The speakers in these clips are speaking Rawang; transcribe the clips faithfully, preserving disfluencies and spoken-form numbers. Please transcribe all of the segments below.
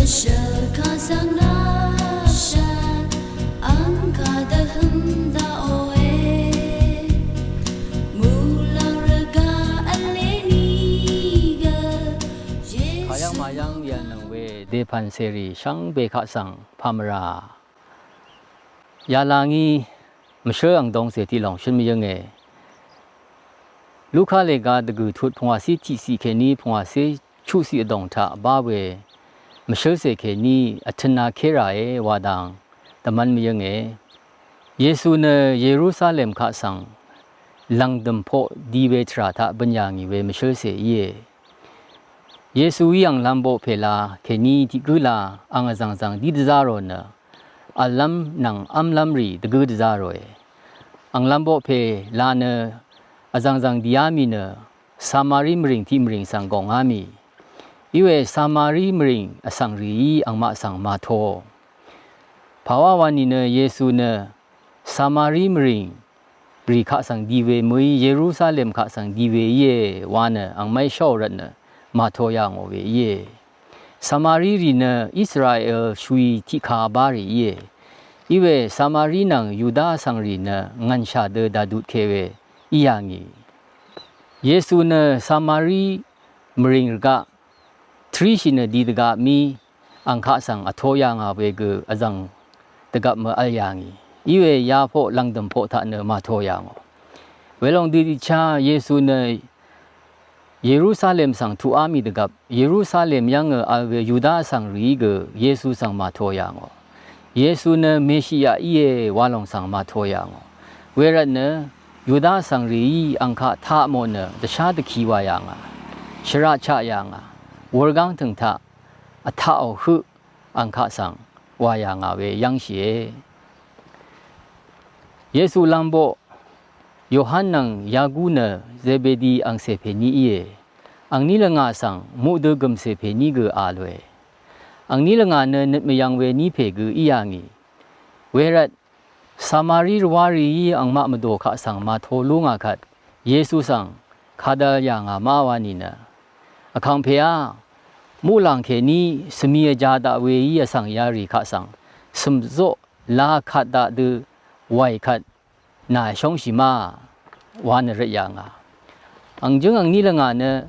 Shvkasang nashvt angkaq dvhøng daqòe. Muqlàng rvgaq vleni gø. Kayang mayang yv̀nløng we dèpv̀n cèrì shvngbe kaq svng pàmvrà yalà ngí mvshǿl angdongcè tiqlòng shǿn mvyǿnge. Luka lèga dvgø̀ tut pungwàcé tiqciq kèní pungwàcé chuqciq vdòng taq bá we mvshǿlcè kèní vtø̄nā ké ràe wa dang dvmv́n mvyǿnge. Yesu nø Yerusalem kaq svng lv̀ngdø̀m poq di we tvrà taq bø̀n yà ngì we mvshǿlcè íe. Yesuí anglam boq pèla kèní tiq gǿ la ang vzv̀ngzv̀ng dí dvzá rò nø vllv́m nvng v́mlv́mrì dvgǿ dvzá ròe. Anglam boq pèla nø vzv̀ngzv̀ng dìá mì nø Samari mvrìng tiq mvrìng svng gòngá mì. Iwe Samari mvrìng vsvng rìí angmaq svng màtōò. Pàwá wa nìnø Yesu nø Samari mvrìng rì kaq svng di we mø̀í Yerusalem kaq svng di we íe wa nø angmaqí shóò rvtnø màtō yà ngò we íe. Samari rì nø Israel shvwi tiqka bá rì íe. Iwe Samari nvng Yuda vsvng rì nø ngv̀nshà dø dàdutke we í yà ngì. Yesu nø Samari mvrìng rvgaq tvríshì nø di dvgvp mí ang kaq svng vtō yà ngà we gø vzv̀ng dvgvp mø vl yà ngì. Iwe yapoq lv̀ngdø̀m poq taq nø màtō yà ngò. Welòng dø tiqchá Yesu nø Yerusalem svng tuqá mì dvgvp Yerusalem yv́ngø vl we Yuda vsvng rìí gø Yesu svng màtō yà ngò. Yesu nø Meshia íe wa lòng svng màtō yà ngò. Wervtnø Yuda vsvng rìí ang kaq taq mò nø dvshá dvki wa yà ngà. Shvraq chaq yà ngà. Wurgáng tø̀ng taq vtaqò høq ang kaq svng wà yà ngà we yv́ngshìe. Yesu lamboq Yohan nvng Yaku nø Zebedi angcè pèní íe. Angní lvngà svng muqdø gø̀mcè pèní gø a lòe. Angní lvngà nø nøt mvyv̄ng we ní pè gø í yà ngì. Wervt Samari rvwá rìí angmaq mvdò kaq svng màtō lú ngà kvt Yesu svng kadvl yà ngà má wa nìnø, vkàngpèá muqlàng kèní svmi vjā daq weí vsvng yarì kaq svng cø̀mzoq la kat daq dø wàì kvt nà shóngshì ma wa nø røt yà ngà. Ang jǿng angní lvngà nø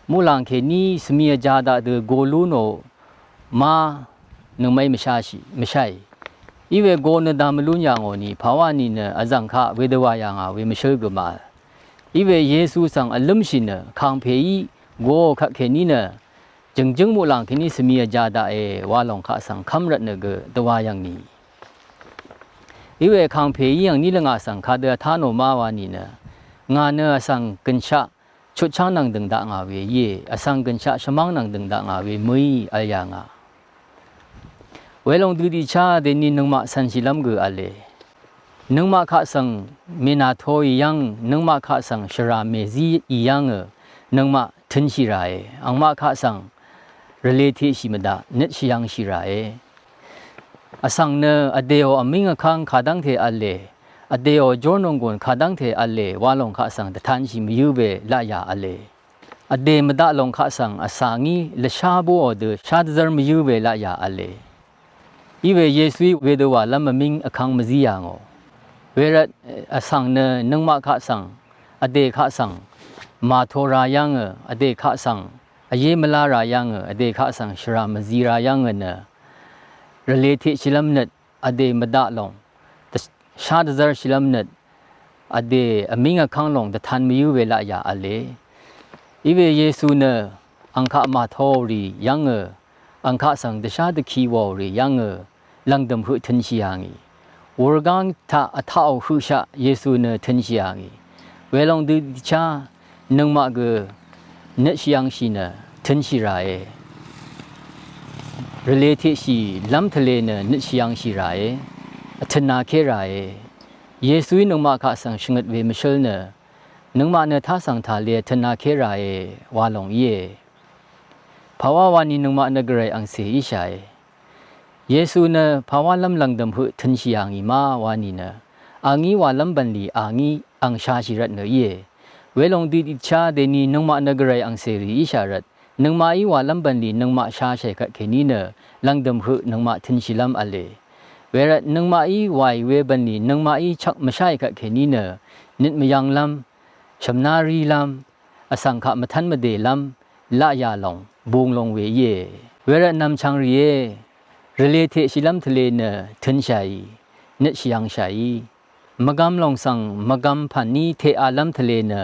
muqlàng kèní svmi vjā daq dø go lú nò ma nøngmaqí mvsháshì mvsháì. Iwe go nø da mvlún yà ngò nì pàwá nìnø vzv̀ng kaq wedø wà yà ngà we mvshǿl gø màvl. Iwe Yesu svng vlǿmshì nø kàngpèí goò kvtkèní nø jø̀ngjǿng muqlàng kèní svmi vjā daqe wa lòng kaq svng kv́m rvtnø gø dvwa yv̀ng nì. Iwe kàngpèí angní lvngà svng kadø vtá nò má wa nìnø ngà nø vsvng gø̀nshaq chutcháng nvng dø̀ng dakngà we íe, vsvng gø̀nshaq shvmv́ng nvng dø̀ng dakngà we mø̀í vl yà ngà. Welòng dø tiqchá dèni nøngmaq cv̄nshìlv́m gø v̄le. Nøngmaq kaq svng mènàtoì yv́ng, nøngmaq kaq svng shvrà mèzíì yv́ngø, nøngmaq tø̄nshì ràe, angmaq kaq svng rvlē teqshì mvdaq, nøt shvyv̄ngshì ràe. Vsvng nø vdèò vmíng vkv́ng kadv́ngte v̄le, vdèò jórnònggùn kadv́ngte v̄le, wa lòng kaq svng dvtanshì mvyǿ we laqyà v̄le. Vdè mvdaq lòng kaq svng vsa ngí lvshá búò dø shá dvzv́r mvyǿ we laqyà v̄le. Iwe Yesuí wedø wàlv́m vmíng vkv́ng mvzí yà ngò. Wervt vsvng nø nøngmaq kaq svng, vdè kaq svng, màto ra yv́ngø, vdè kaq svng, vyé mvlá ra yv́ngø, vdè kaq svng shvrà mvzi ra yv́ngø nø, rvlē teqshìlv́m nøt, vdè mvdaq lòng, dv-, shá dvzv́rshìlv́m nøt, vdè vmíng vkv́ng lòng dvtan mvyǿ we laqyà v̄le. Iwe Yesu nø ang kaq màtoò rì yv́ngø, ang kaq svng dvshá dvki wàò rì yv́ngø, lv̀ngdø̀m høq tø̄nshì yà ngì. Wurgáng taq vtaqò høqshaq Yesu nø tø̄nshì yà ngì. Welòng dø tiqchá nøngmaq gø nøt shvyv̄ngshì nø tø̄nshì ràe. Rvlē teqshìlv́m tvlē nø nøt shvyv̄ngshì ràe. Vtø̄nāké ràe. Yesuí nøngmaq kaq svng shvngøt we mvshǿl nø, nøngmaq nø tá svng tàle vtø̄nāké ràe wa lòng íe. Pàwá wani nøngmaq nø gvray angcè íshàe. Yesu nø pàwálv́m lv̀ngdø̀m høq tø̄nshì yà ngì ma wa nìnø, a ngí wàlv́m bv̀nlì a ngí ang shashì rvtnø íe. Welòng dø tiqchá dèni nøngmaq nø gvray angcèrì íshà rvt, nøngmaqí wàlv́m bv̀nlì nøngmaq shashàì kvtkèní nø, lv̀ngdø̀m høq nøngmaq tø̄nshìlv́m v̄le. Wervt nøngmaqí wàì we bv̀nlì nøngmaqí chvk mvsháì kvtkèní nø nøt mvyv̄nglv́m, shv̀mná rílv́m, vsvng kaq mvtv́n mvdèlv́m laqyà lòng bung long we íe. Wervt nv̀mchv̀ng rìé, rvlē teqshìlv́m tvlē nø tø̄nshàì, nøt shvyv̄ngshàì. Mvgvm lòng svng mvgvm pv̀n ní teqalv́m tvlē nø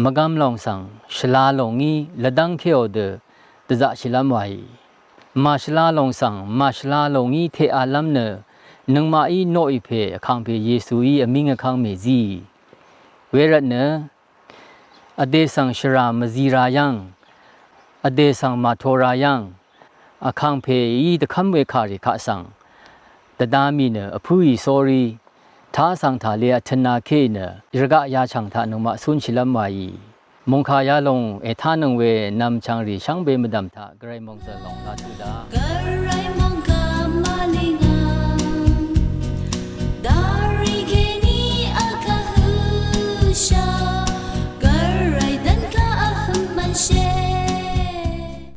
mvgvm lòng svng shvla lòngí lvdv́ngkéò dø dvzaqshìlv́m wàì. Màshvla lòng svng màshvla lòngí teqalv́m nø nøngmaqí noqì pè vkàngpè Yesuí vmíng vkv́ng mèzíì. Wervtnø vdè svng shvrà mvzi ra yv́ng, vdè svng màto ra yv́ng, vkàngpèí dvkv́m we kàrì kaq svng dvda mì nø vpǿì sórí tá svng tàlē vtø̄nākéì nø rvgaq yachv̀ng taq nøngmaq cúnshìlv́m wàì. Mòngkà yalòng ètánøng we nv̀mchv̀ng rì shvngbe mvdv̀m taq gvray mòngzø̀l lòng laq tø̄ daq